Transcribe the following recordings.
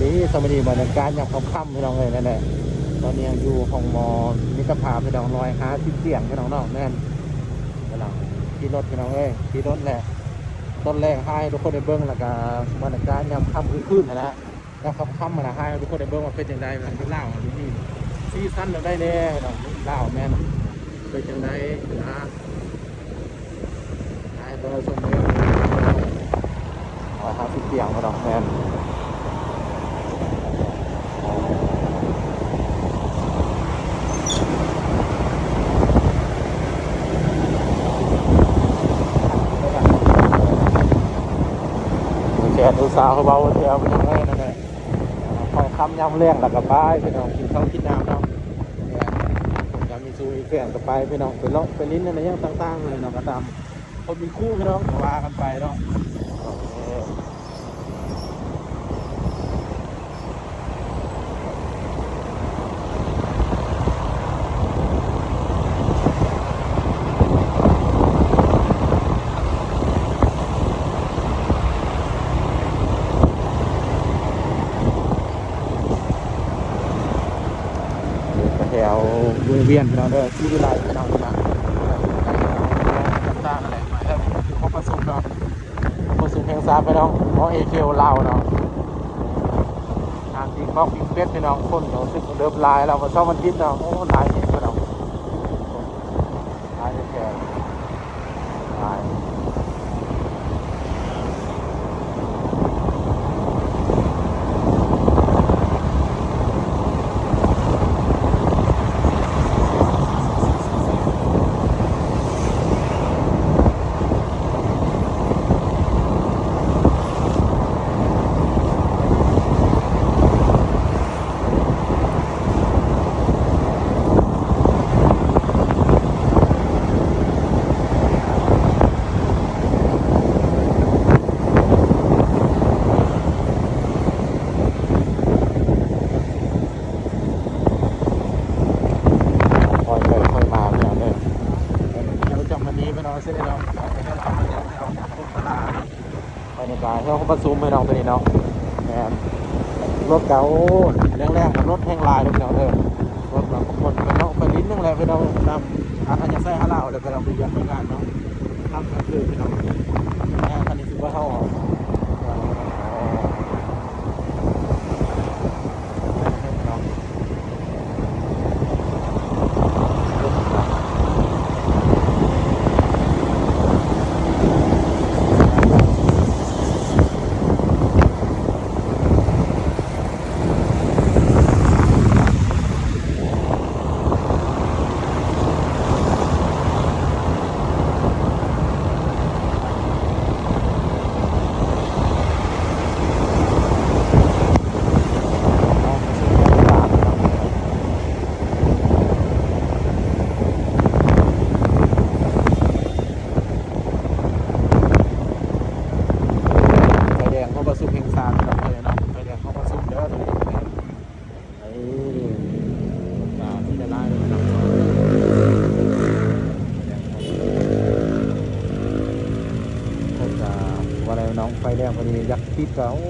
ນີ້ ສະບາຍດີ ບັນຍາກາດຍາມຄ່ຳໆ ພີ່ນ້ອງເອີຍ ນັ້ນແຫຼະ ຕອນນີ້ເຮົາຢູ່ໂຮງໝໍມິດຕະພາບ ພີ່ນ້ອງ ຮ້ອຍຫ້າສິບຕຽງ ພີ່ນ້ອງເນາະ ແມ່ນ ກຳລັງຂີ່ລົດ ພີ່ນ້ອງເອີຍ ຂີ່ລົດແຫຼະ ຕອນແລກຖ່າຍໃຫ້ທຸກຄົນໄດ້ເບິ່ງ ແລ້ວກະບັນຍາກາດຍາມຄ່ຳຄືນຫັ້ນນະ ຍາມຄ່ຳໆ ຫັ້ນນະ ຖ່າຍໃຫ້ທຸກຄົນໄດ້ເບິ່ງວ່າເປັນຈັ່ງໃດ ຢູ່ລາວ ຢູ່ນີ້ ສີສັນແບບໃດແດ່ ພີ່ນ້ອງ ລາວແມ່ນ ເປັນຈັ່ງໃດນະ. ໄປຕໍ່ຊົມເດີ ຮ້ອຍຫ້າສິບຕຽງ ພີ່ນ້ອງ ແມ່ນ ແຊດ ອຸດສາຫະເວົ້າແຊວ ພີ່ນ້ອງເອີຍ ນັ້ນແຫຼະ ຄ່ອຍຄ່ຳຍາມແລງ ແລ້ວກໍໄປ ພີ່ນ້ອງ ກິນເຂົ້າກິນນ້ຳເນາະ ແມ່ນ ຄົນກໍມີສູ່ມີແຟນກໍໄປ ພີ່ນ້ອງ ໄປເລາະໄປຫຼິ້ນ ອີ່ຫຍັງຕ່າງໆ ເລີຍເນາະ ກໍຕາມ ຄົນມີຄູ່ ພີ່ນ້ອງ ກໍວ່າກັນໄປເນາະ ເອີ. ແຖວວົງວຽນ ພີ່ນ້ອງເດີ ສີວິໄລ ພີ່ນ້ອງເດີ ຕ່າງໆ ນັ້ນແຫຼະ ແຖວນີ້ຄືຫ້ອງປະຊຸມເນາະ ຫ້ອງປະຊຸມແຫ່ງຊາດ ພີ່ນ້ອງ ຫໍເອເຄລາວເນາະ ທາງທີ່ເກາະປິງເປັດ ພີ່ນ້ອງ ຄົນກໍຮູ້ສຶກເລີ່ມຫຼາຍແລ້ວ ວັນເສົາວັນອາທິດເນາະ ໂອ້ ຫຼາຍແຮງ ພີ່ນ້ອງ ຫຼາຍແທ້ໆ. ຄ່ອຍໄປຄ່ອຍມາ ພີ່ນ້ອງເດີ ແລ້ວຈະມານີ້ ພີ່ນ້ອງ ເສັ້ນນີ້ເນາະ ເສັ້ນທຳມະຊາດ ເຮົາຄົນຕະຫຼາດ ໄປນີ້ກະເຮືອນຫ້ອງປະຊຸມ ພີ່ນ້ອງ ຕົວນີ້ເນາະ ແມ່ນ ລົດກະ ໂອ້ ແລງໆ ກະລົດແຮງຫຼາຍເດີ ພີ່ນ້ອງເດີ ລົດກະຄົນໄປເລາະໄປຫຼິ້ນນັ້ນແຫຼະ ພີ່ນ້ອງ ຕາມອັດທະຍາໄສຂອງລາວ ແລ້ວກະເຮົາໄປວຽກໄປງານເນາະ ຄ່ຳກາງຄືນ ພີ່ນ້ອງ ແມ່ນ ຄັນນີ້ຄືວ່າເຮົາ ເອີ ເອີ ເນາະ. ໄຟແດງເຮົາປະຊຸມແຫ່ງຊາດ ພີ່ນ້ອງເອີຍເນາະ ໄຟແດງເຮົາປະຊຸມເດີ ເອີ ກະມີຫຼາຍໆ ພີ່ນ້ອງ ໄຟແດງເຮົາປະຊຸມ ເພິ່ນກະວ່າໄດ້ເນາະ ໄຟແດງພໍດີຢາກຕິດກະ ໂອ້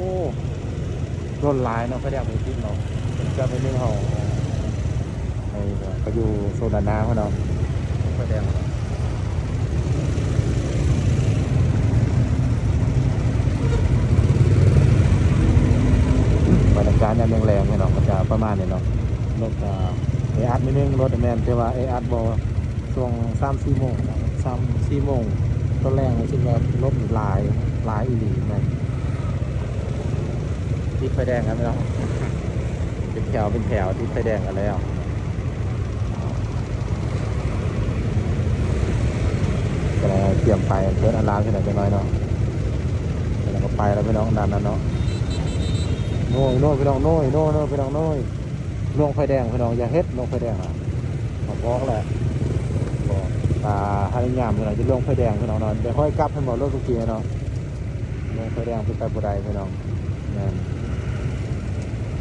ລົດຫຼາຍເນາະ ໄຟແດງບໍ່ໄດ້ຕິດເນາະ ເປັນເກືອບໜ້ອຍໜຶ່ງເຮົາ ໄປ ໄປຢູ່ໂຊນດ້ານໜ້າພຸ້ນເນາະ ໄຟແດງ ບັນຍາກາດຍາມແລງໆ ເນາະ ກໍຈະປະມານນີ້ເນາະ ລົດກໍເອອັດໜ້ອຍໜຶ່ງ ລົດແມ່ນ ແຕ່ວ່າເອອັດບໍ່ ຊ່ວງສາມສີ່ໂມງເນາະ ສາມສີ່ໂມງຕອນແລງ ຮູ້ສຶກວ່າລົດຫຼາຍ ຫຼາຍອີ່ຫຼີແມ່ນ ຕິດໄຟແດງກັນແລ້ວ ເປັນແຖວເປັນແຖວ ຕິດໄຟແດງກັນແລ້ວ ກໍຕຽມໄປເດີນອາລາມ ຈັ່ງໃດ ຈັກໜ້ອຍເນາະ ແລ້ວກໍໄປແລ້ວ ພີ່ນ້ອງ ດ້ານນັ້ນເນາະ ໂນຍ ໂນຍ ພີ່ນ້ອງ ໂນຍ ໂນຍ ໂນຍ ພີ່ນ້ອງ ໂນຍ ລ່ວງໄຟແດງ ພີ່ນ້ອງ ຢ່າເຮັດ ລ່ວງໄຟແດງນະ ເຮົາບອກແລ້ວ ບໍ່ ຖ້າພະຍາຍາມ ພີ່ນ້ອງ ຈະລ່ວງໄຟແດງ ພີ່ນ້ອງເນາະ ໄດ້ຮ້ອຍກັບ ເຫັນບໍ່ ລົດເມື່ອກີ້ເນາະ ລ່ວງໄຟແດງເປັນໄປບໍ່ໄດ້ ພີ່ນ້ອງ ແມ່ນ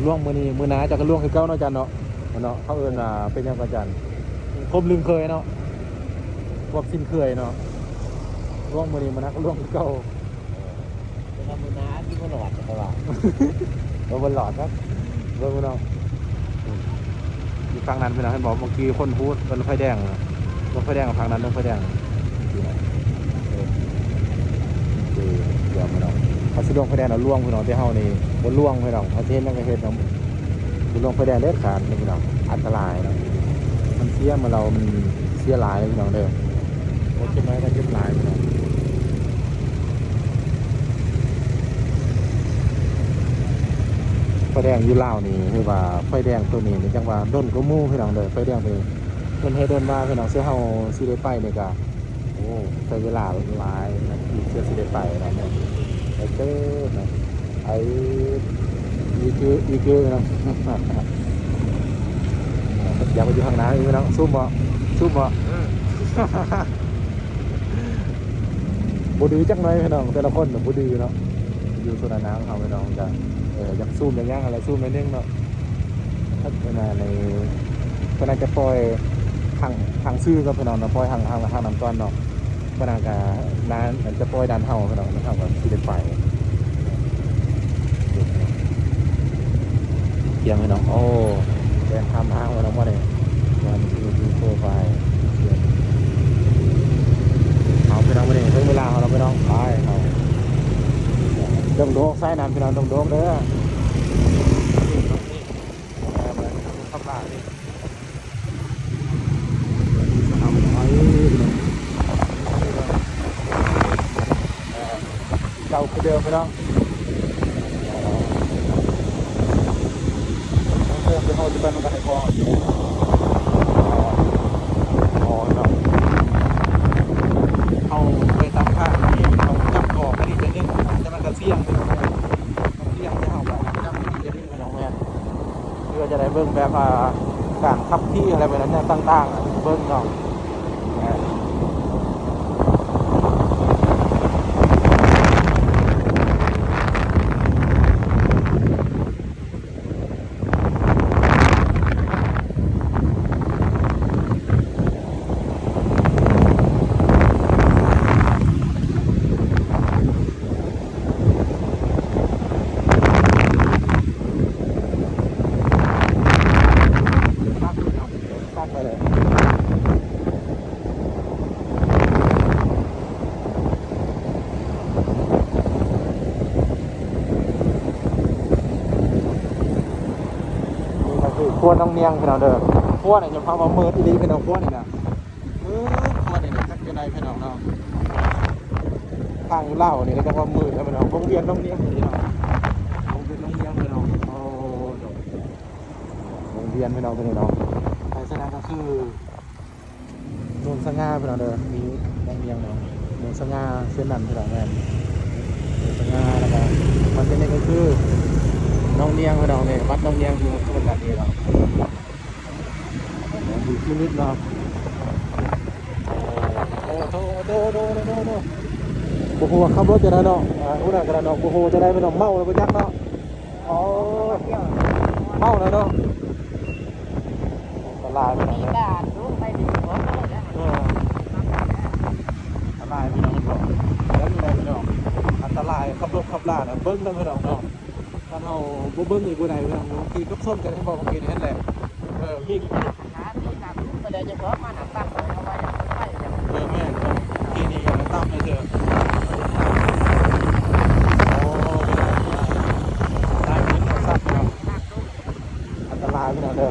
ລ່ວງມື້ນີ້ ມື້ໜ້າເຈົ້າກໍລ່ວງຄືເກົ່າເນາະ ອາຈານເນາະ ເນາະ ເຂົາເອີ້ນວ່າເປັນຫຍັງກໍ ອາຈານ ຄົບລຶ້ງເຄີຍເນາະ ພວກຊິນເຄີຍເນາະ ລ່ວງມື້ນີ້ ມື້ໜ້າກໍລ່ວງຄືເກົ່າ ເອີ ແຕ່ວ່າມື້ໜ້າຊິບໍ່ລອດ ແຕ່ວ່າ ບໍ່ລອດຄັບ ເບິ່ງພີ່ນ້ອງ ຢູ່ຝັ່ງນັ້ນພີ່ນ້ອງ ເຫັນບໍ່? ບາງທີຄົນຮູ້ລົງໄຟແດງ ລົງໄຟແດງຝັ່ງນັ້ນ ລົງໄຟແດງ ເອີ ເອີ ດຽວພີ່ນ້ອງ ເຂົາຊິລົງໄຟແດງແລ້ວລ່ວງພີ່ນ້ອງ ແຕ່ເຮົານີ້ບໍ່ລ່ວງພີ່ນ້ອງ ເຮົາຊິເຮັດຫຍັງກໍເຮັດເນາະ ບໍ່ລ່ວງໄຟແດງເດັດຂາດນີ້ພີ່ນ້ອງ ອັນຕະລາຍເນາະ ມັນເສຍ ເມື່ອລາວມັນເສຍຫຼາຍເດ້ພີ່ນ້ອງເດີ ບໍ່ເຈັບໜ້ອຍກໍເຈັບຫຼາຍພີ່ນ້ອງ. ໄຟແດງຢູ່ລາວນີ້ ຄືວ່າໄຟແດງໂຕນີ້ນີ້ ຈັ່ງວ່າດົນກວ່າໝູ່ພີ່ນ້ອງເດີ ໄຟແດງໂຕນີ້ ເພິ່ນໃຫ້ດົນມາພີ່ນ້ອງ ເຊິ່ງເຮົາຊິໄດ້ໄປນີ້ກະ ໂອ້ ໃຊ້ເວລາຫຼາຍນາທີ ເທື່ອຊິໄດ້ໄປເນາະ ໄປເຕີບເນາະ ໄອ້ ອີກຶ ອີກຶເນາະ ຢາກໄປຢູ່ຂ້າງໜ້າອີກເນາະ ຊູມບໍ່ ຊູມບໍ່? ບໍ່ດືຈັກໜ້ອຍພີ່ນ້ອງ ແຕ່ລະຄົນບໍ່ດືເນາະ ຢູ່ໂຊນອານາຂອງເຮົາພີ່ນ້ອງກະ ເອີ ຢາກຊູມຢາກຫຍັງຫັ້ນແຫຼະ ຊູມໜ້ອຍໜຶ່ງເນາະ ເພິ່ນ ເພິ່ນອາດ ເພິ່ນອາດຈະປ່ອຍທາງ ທາງຊື່ກ່ອນພີ່ນ້ອງເນາະ ປ່ອຍທາງ ທາງ ທາງນັ້ນກ່ອນເນາະ ເພິ່ນອາດກະນານ ອາດຈະປ່ອຍດ່ານເຮົາພີ່ນ້ອງ ເຮົາກະຊິໄດ້ໄປ. ທ່ຽງພີ່ນ້ອງ ໂອ້ ແລ່ນຂ້າມທາງໄປແລ້ວບໍ່ນີ້ ວັນ ທູ ໂປຣໄຟລ໌ ເອົາພີ່ນ້ອງ ມື້ນີ້ເຖິງເວລາເຮົາແລ້ວພີ່ນ້ອງ ໄປເຮົາ ດົງໂດກ ສາຍນ້ຳພີ່ນ້ອງ ດົງໂດກເດີ ເອີ ເບິ່ງຄຳລານີ້ ເອີ ເກົ່າຄືເດີມພີ່ນ້ອງ ເອີ ເດີມທີ່ເຮົາຈະໄປນຳກັນໃນຄອງ ເຮົາໄປຕາມທາງທີ່ເຮົາຈັບອອກໄປນີ້ໜ້ອຍໜຶ່ງ ແຕ່ມັນກະສ່ຽງ ມັນສ່ຽງທີ່ເຮົາໄປນຳກັນນີ້ໜ້ອຍໜຶ່ງ ພີ່ນ້ອງ ແມ່ນ ເພື່ອຈະໄດ້ເບິ່ງແບບ ອ່າ ການຂັບຂີ່ ອະໄລແບບນັ້ນ ແນວຕ່າງໆ ເບິ່ງເນາະ ນີ້ກະຄືຄົວນ້ອງນຽງພີ່ນ້ອງເດີ ຄົວນີ້ຈະພາວ່າມືດອີ່ຫຼີພີ່ນ້ອງ ຄົວນີ້ນະ ເອີ ຄົວນີ້ນະ ຈັກຈັ່ງໃດພີ່ນ້ອງເນາະ ທາງຢູ່ລາວນີ້ກະຈັກວ່າມືດແລ້ວພີ່ນ້ອງ ວົງວຽນນ້ອງນຽງນີ້ເນາະ ວົງວຽນນ້ອງນຽງພີ່ນ້ອງ ໂອ້ ວົງວຽນພີ່ນ້ອງ ຕົວນີ້ເນາະ ໄປສະນັ້ນກະຄື ໂນນສະຫງ່າພີ່ນ້ອງເດີ ມີນ້ອງນຽງເນາະ ໂນນສະຫງ່າເຊັ່ນນັ້ນພີ່ນ້ອງ ແມ່ນ ໂນນສະຫງ່າ ແລ້ວກະມັນຈະນີ້ກະຄື ນ້ອງນຽງພີ່ນ້ອງ ນີ້ວັດນ້ອງນຽງຢູ່ໂຊນດ້ານນີ້ເນາະ ມີຊີວິດເນາະ ໂອ້ໂຫ ບໍ່ຮູ້ວ່າຂັບລົດຈັ່ງໃດເນາະ ອ່າ ຮູ້ນັ້ນກະໄດ້ເນາະ ບໍ່ຮູ້ວ່າຈັ່ງໃດພີ່ນ້ອງ ເມົາແລ້ວບໍ່ຈັກເນາະ ອໍ ເມົາແລ້ວເນາະ ອັນຕະລາຍພີ່ນ້ອງເອີຍ ເອີ ອັນຕະລາຍພີ່ນ້ອງ ແລ້ວຢູ່ໃດພີ່ນ້ອງ ອັນຕະລາຍ ຂັບລົດຂັບລານະ ເບິ່ງນຳພີ່ນ້ອງເນາະ ຄັນເຮົາບໍ່ເບິ່ງນີ້ບໍ່ໄດ້ພີ່ນ້ອງ ບາງທີກັບຊົນກັນ ເຫັນບໍ່ ບາງທີຫັ້ນແຫຼະ ເອີ ມີ ບໍ່ໄດ້ຈະພໍມານັ່ງຕັກເອົາໄວ້ໄປ ເອີ ແມ່ນ ທີ່ນີ້ກໍຕຳໃຫ້ເທື່ອ ໂອ້ ໄດ້ຍິນໂທລະສັບເນາະ ອັນຕະລາຍພີ່ນ້ອງເດີ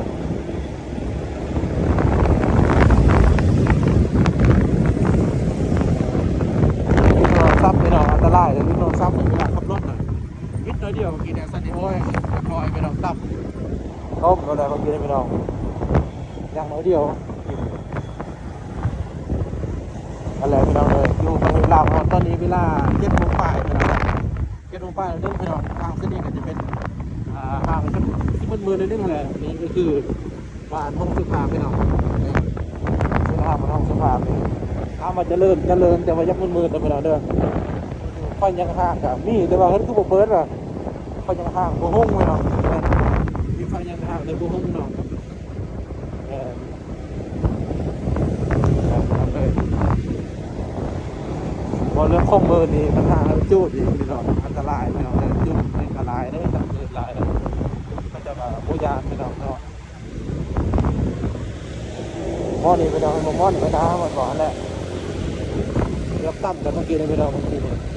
ໂທລະສັບພີ່ນ້ອງ ອັນຕະລາຍເດີ ໂທລະສັບເວລາຂັບລົດນະ ບິດໜ້ອຍດຽວ ເມື່ອກີ້ນີ້ ສັນນີ້ ໂອ້ຍ ເປັນຮອຍພີ່ນ້ອງ ຕັບ ຕົ້ມໂລດແຫຼະ ເມື່ອກີ້ນີ້ພີ່ນ້ອງ ຢ່າງໜ້ອຍດຽວ ຫັ້ນແຫຼະພີ່ນ້ອງເອີຍ ຢູ່ປະເທດລາວເຮົາ ຕອນນີ້ເວລາເຈັດໂມງປາຍພີ່ນ້ອງ ເຈັດໂມງປາຍແລ້ວເດີພີ່ນ້ອງ ທາງເສັ້ນນີ້ກະຈະເປັນ ອ່າ ທາງຈະມືດໆໜ້ອຍໜຶ່ງຫັ້ນແຫຼະ ນີ້ກະຄືບ້ານຫົງສະພາພີ່ນ້ອງ ເສັ້ນທາງບ້ານຫົງສະພານີ້ ຖາມວ່າຈະເລີນ ຈະເລີນ ແຕ່ວ່າຍັງມືດໆເດີພີ່ນ້ອງເດີ ໄຟຍັງຫ້າງກະມີ ແຕ່ວ່າເພິ່ນຄືບໍ່ເປີດວະ ໄຟຍັງຫ້າງບໍ່ຮຸ່ງພີ່ນ້ອງ ມີໄຟຍັງຫ້າງແຕ່ບໍ່ຮຸ່ງເນາະ ເອີ ເພາະເລື່ອງຂອງມືດນີ້ ມັນຫາຈຸດອີກພີ່ນ້ອງ ອັນຕະລາຍພີ່ນ້ອງເດີ ຈຸດນີ້ກະຫຼາຍເດີ ທັງຄືນ ຫຼາຍ ເຂົາເຈົ້າກໍບໍ່ຢ້ານພີ່ນ້ອງເນາະ. ໝໍນີ້ໄປດາວ ໝໍນີ້ໄປດາວ ວ່າຊັ້ນແຫຼະ ເກືອບຕຳກັນເມື່ອກີ້ນີ້ພີ່ນ້ອງ ເມື່ອກີ້ນີ້.